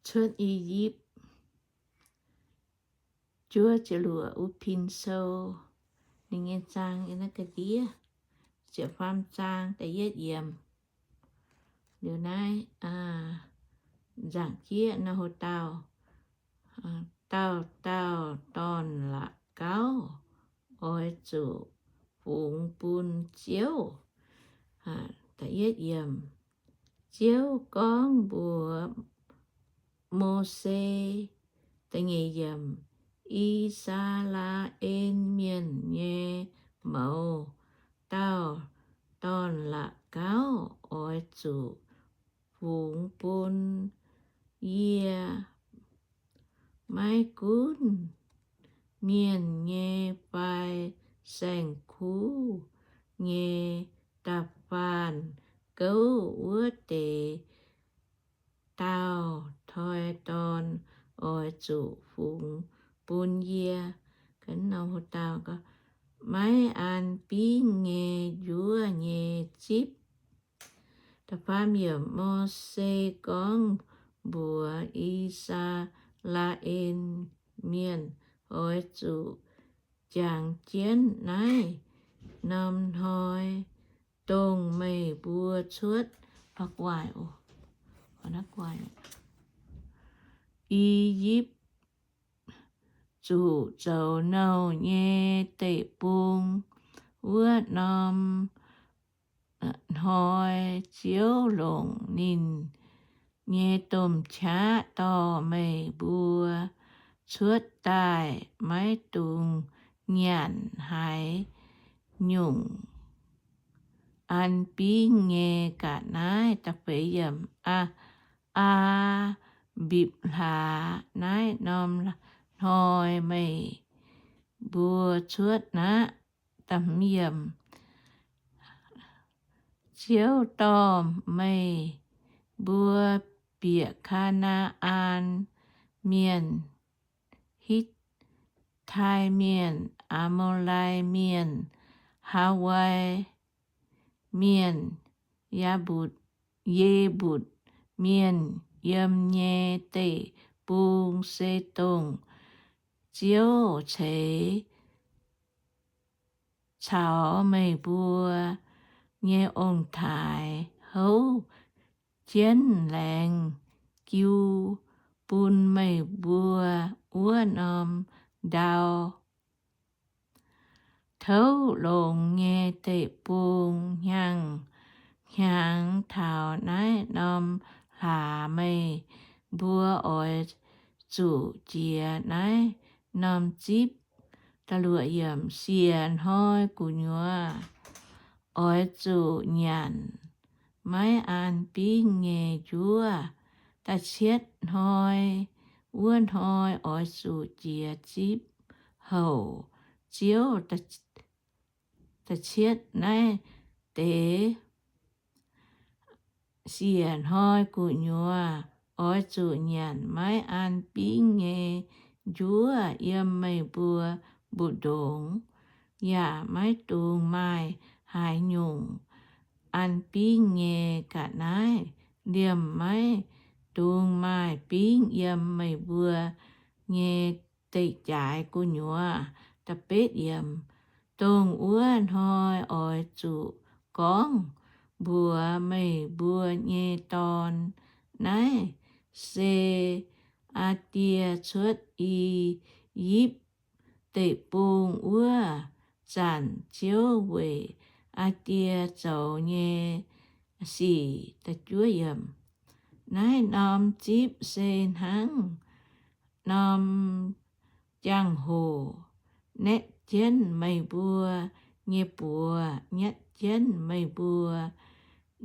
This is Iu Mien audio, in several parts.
cuotv I^yipv. Juov ziepc luoqc uv pin sou, ninh nyei zaang yiem naaiv ga'ndiev. Ziepc faam zaang da'yietv yiemc. Liuz naaiv nzaangc jieqv nor, hlo dauh, dauh dauh dorn-la'gauv oix zuqc fungx bun Ziouv. Ziouv gorngv mbuox Mose, I^saa^laa^en Mienh nyei mouz dauh dorn-la'gauv oix zuqc fungx bun yie. Maiv gunv mienh nyei fai saeng-kuv nyei da'faanh gouv wuov deix dauh toi dorn oix zuqc fungx bun yie. Maiv an bingv nyei njuov nyei zipv. Mose gorngv mbuox I^saa^laa^en Mienh, oix zuqc jangx jienv naaiv norm hnoi, dongh meih mbuo cuotv I^yipv zuqc zoux nouh nyei deic-bung wuov norm hnoi. Ziouv longc ninh nyei domh qaqv dorh meih mbuo cuotv daaih. Maiv dungx nyanc haaix nyungc an bingv nyei ga'naaiv. Aa^mbipc hlaax naaiv norm hnoi meih mbuo cuotv aqv. Ziouv dorh meih mbuo bieqc Kaa^naa^an Mienh, Hitv^tai Mienh, Aa^mo^lai Mienh, Haawai Mienh, Yaa^mbutc, Ye^mbutc Mienh yiem nyei deic-bung, se dongh Ziouv ceix caux meih mbuo nyei ong-taaix houv jienv laengz jiu bun meih mbuo wuov norm ndau. Tov longx nyei deic-bung hnyangx-hnyangx taux naaiv norm hlaax meih mbuo oix zuqc jiex naaiv norm zipv. Siec hnoi gu'nyuoz oix zuqc nyanc maiv an bingv nyei njuov. Da'cietv hnoi, wuov hnoi oix zuqc jiex zipv houc. Ziouv da'cietv naaiv deix siec hnoi gu'nyuoz oix zuqc nyanc maiv an bingv nyei njuov yiem meih mbuo mbu'ndongx, yaac maiv dungx maaih haaix nyungc an bingv nyei ga'naaiv. Liemh maiv dungx maaih bingv yiem meih mbuo nyei deic-jaaix gu'nyuoz. Dongh wuov hnoi oix zuqc gorngv mbuox meih mbuo nyei dorn, Naaiv se aa die cuotv I^yipv Deic-Bung wuov zanc Ziouv weic aa die zoux nyei sic. Naaiv norm zipv se hnangv norm jangx-hoc naetv jienv meih mbuo nyei buoz, nyatv jienv meih mbuo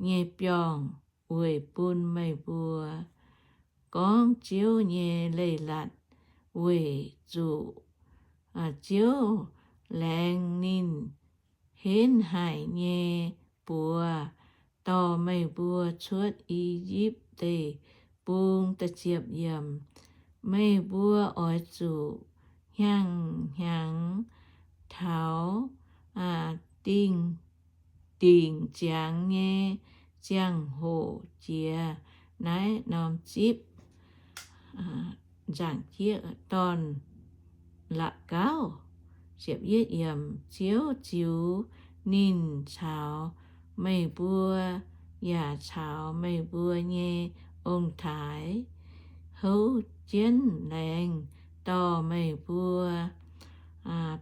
nyei biorngh weic bun meih mbuo gorngv Ziouv nyei leiz-latc, weic zuqc Ziouv laengz ninh henv haic nyei buoz dorh meih mbuo cuotv I^yipv Deic-Bung. Meih mbuo oix zuqc hnyangx-hnyangx taux dingh, dingc ziangx nyei ziangh hoc jiex naaiv norm zipv. nzaangc jieqv dorn-la'gauv. Ziouv ziux ninh caux meih mbuo, yaac caux meih mbuo nyei ong-taaix, houv jienv laengz dorh meih mbuo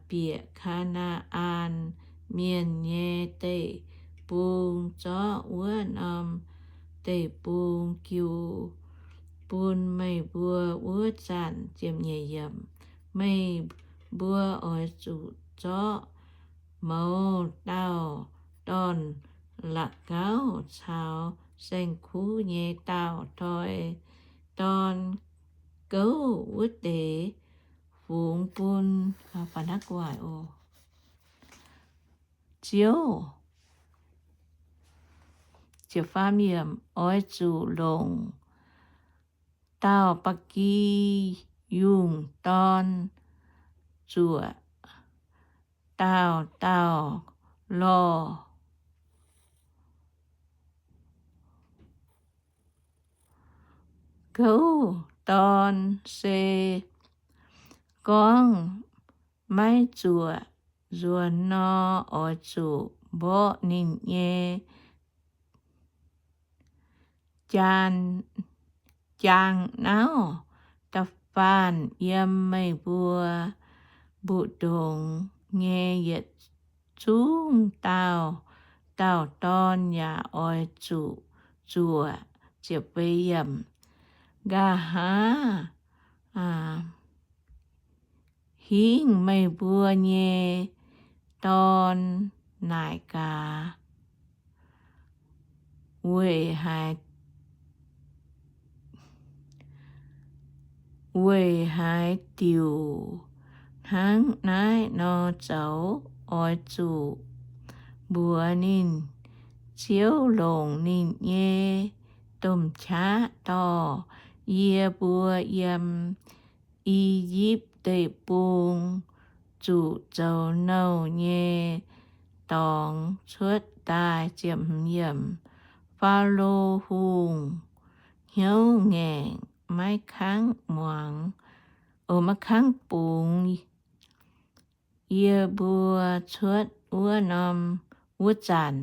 bieqc Kaa^naa^an Mienh nyei deic-bung, zorqv wuov norm deic-bung jiu bun meih mbuo wuov zanc. Meih mbuo oix zuqc zorqv mouz dauh dorn-la'gauv caux saeng-kuv nyei dauh toi-dorn gouv wuov deix fungx bun Ziouv. Oix zuqc longc dauh ba'gi yungh dorn zuoqc dauh dauh lorh gouv dorn. Se gorngv maiv zuoqc nzuonx nor, oix zuqc mborqv ninh nyei jaang nauv. Da'faanh yiem meih mbuo mbu'ndongx nyei yietc zungv dauh dauh dorn yaac oix zuqc zuoqc. Nqa'haav hingv meih mbuo nyei dorn naaic gaax, weic haaix weic haaix diuc hnangv naaiv nor zoux? Oix zuqc mbuox ninh, Ziouv longc ninh nyei domh qaqv dorh yie mbuo yiem I^yipv Deic-Bung zuqc zoux nouh nyei dorngx cuotv daaih. Faalo Hungh hnyouv ngaengc, maiv kangv muangx, maiv kangv bungx yie mbuo cuotv wuov norm wuov zanc,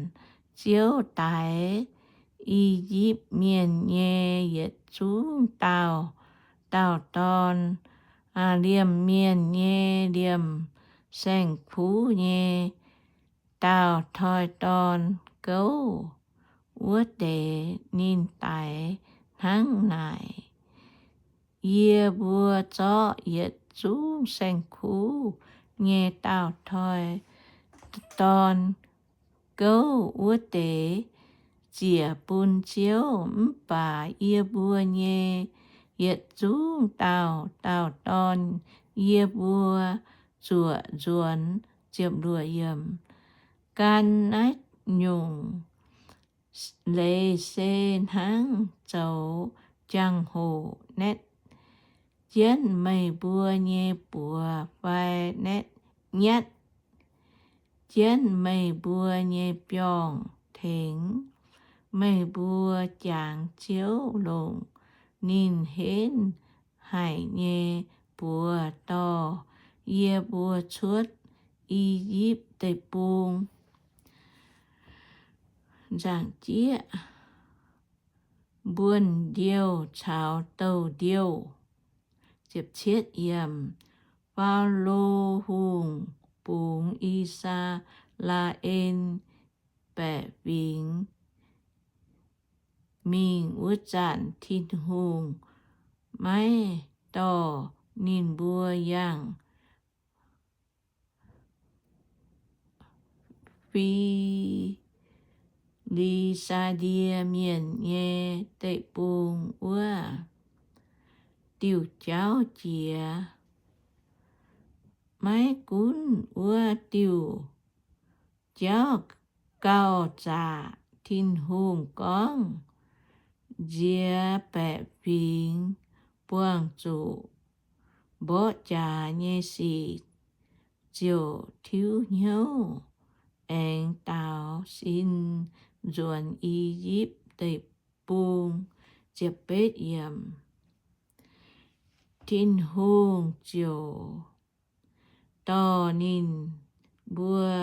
Ziouv daix I^yipv Mienh nyei yietc zungv dauh dauh dorn, liemh mienh nyei, liemh saeng-kuv nyei dauh toi-dorn gouv wuov deix. Ninh daix hnangv naaic. Yie mbuo zorqv yietc zungv saeng-kuv nyei dauh toi-dorn gouv wuov deix ziec bun Ziouv. Mv baac yie mbuo nyei yietc zungv dauh dauh dorn yie mbuo zuoqc nzuonx. Gan naaiv nyungc leiz se hnangv zoux jangx-hoc naetv jienv meih mbuo nyei buoz fai naetv, nyatv jienv meih mbuo nyei biorngh tengx meih mbuo jangx Ziouv longc ninh henv haic nyei buoz dorh yie mbuo cuotv I^yipv Deic-Bung. Nzaangc jieqv, mbuonx-ndiouh caux douh-ndiouh. Faalo Hungh bungx I^saa^laa^en baeqc fingx mingh wuov zanc, Tin-Hungh maiv dorh ninh mbuo yangh Fi^li^saa^die Mienh nyei deic-bung wuov diuh jauv jiex. Maiv gunv wuov diuh jauv gauh zaqc, Tin-Hungh gorngv, Nziex baeqc fingx buangh zuqc mborqv jaax nyei sic ziouc tiuv hnyouv aengx daaux sin nzuonx I^yipv Deic-Bung. Tin-Hungh ziouc dorh ninh mbuo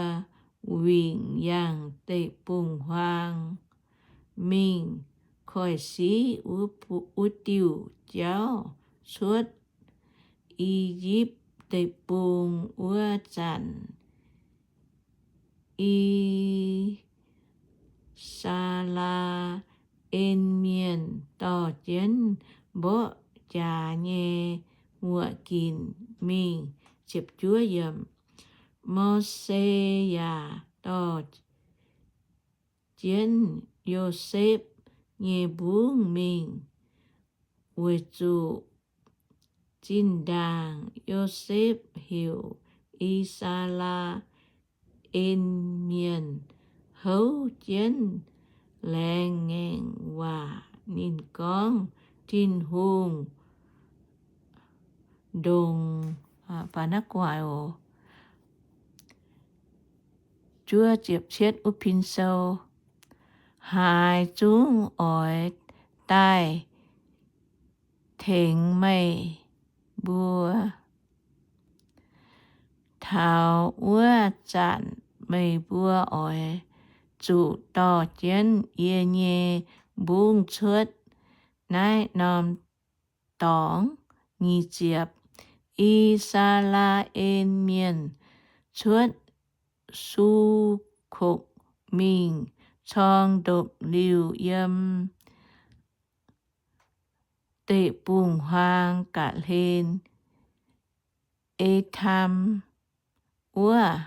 wingc yangh deic-bung-huaang mingh koiv-siqv wuov diuh jauv cuotv I^yipv Deic-Bung wuov zanc, I^saa^laa^en Mienh dorh jienv mborqv jaax nyei wuoqc ginc mingh. Mose yaac dorh jienv Yosepv nyei mbungv mingh, weic zuqc zinh ndaangc Yosepv heuc I^saa^laa^en Mienh houv jienv laengz ngaengc waac. Ninh gorngv, Tin-Hungh ndongc, aa, juov ziepc cietv wuov pin sou, haaix zungv oix daaih tengx meih mbuo. Taux wuov zanc meih mbuo oix zuqc dorh jienv yie nyei mbungv cuotv naaiv norm dorngx. Nyic ziepc, I^saa^laa^en Mienh cuotv Sukokc mingh corng ndopv-liuh yiem deic-bung-huaang ga'hlen Etam wuov.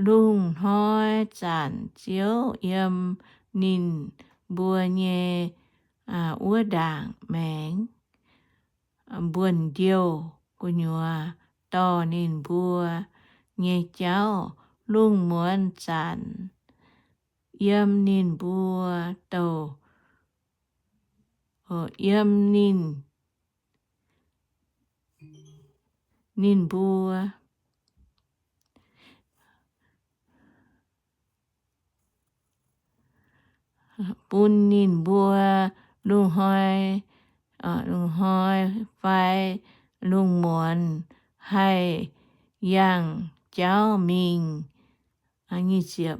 Lungh hnoi zanc Ziouv yiem ninh mbuo nyei wuov ndaangc maengx mbuonx-ndiouh gu'nyuoz dorh ninh mbuo nyei jauv. Lungh muonz zanc yiem ninh mbuo douh, yiem ninh, ninh mbuo bun ninh mbuo lungh hnoi, lungh hnoi fai lungh muonz haih yangh jauv mingh. Nyeic,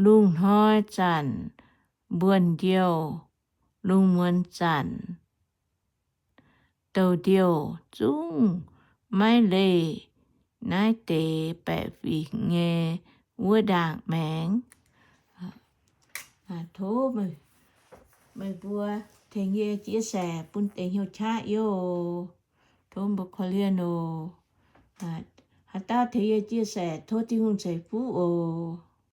lungh hnoi zanc mbuonx-ndiouh, lungh muonz zanc douh ndiouh zungv maiv leih naaiv deix baeqc fingx nyei wuov ndaangc maengx. Tov meih mbuo tengx yie chia sẻ bun deix hnyouv qaqv oc. Tov mbuo korv-lienh oc. Haaix dauh tengx yie chia sẻ, tov Tin-Hungh ceix fuqv oc.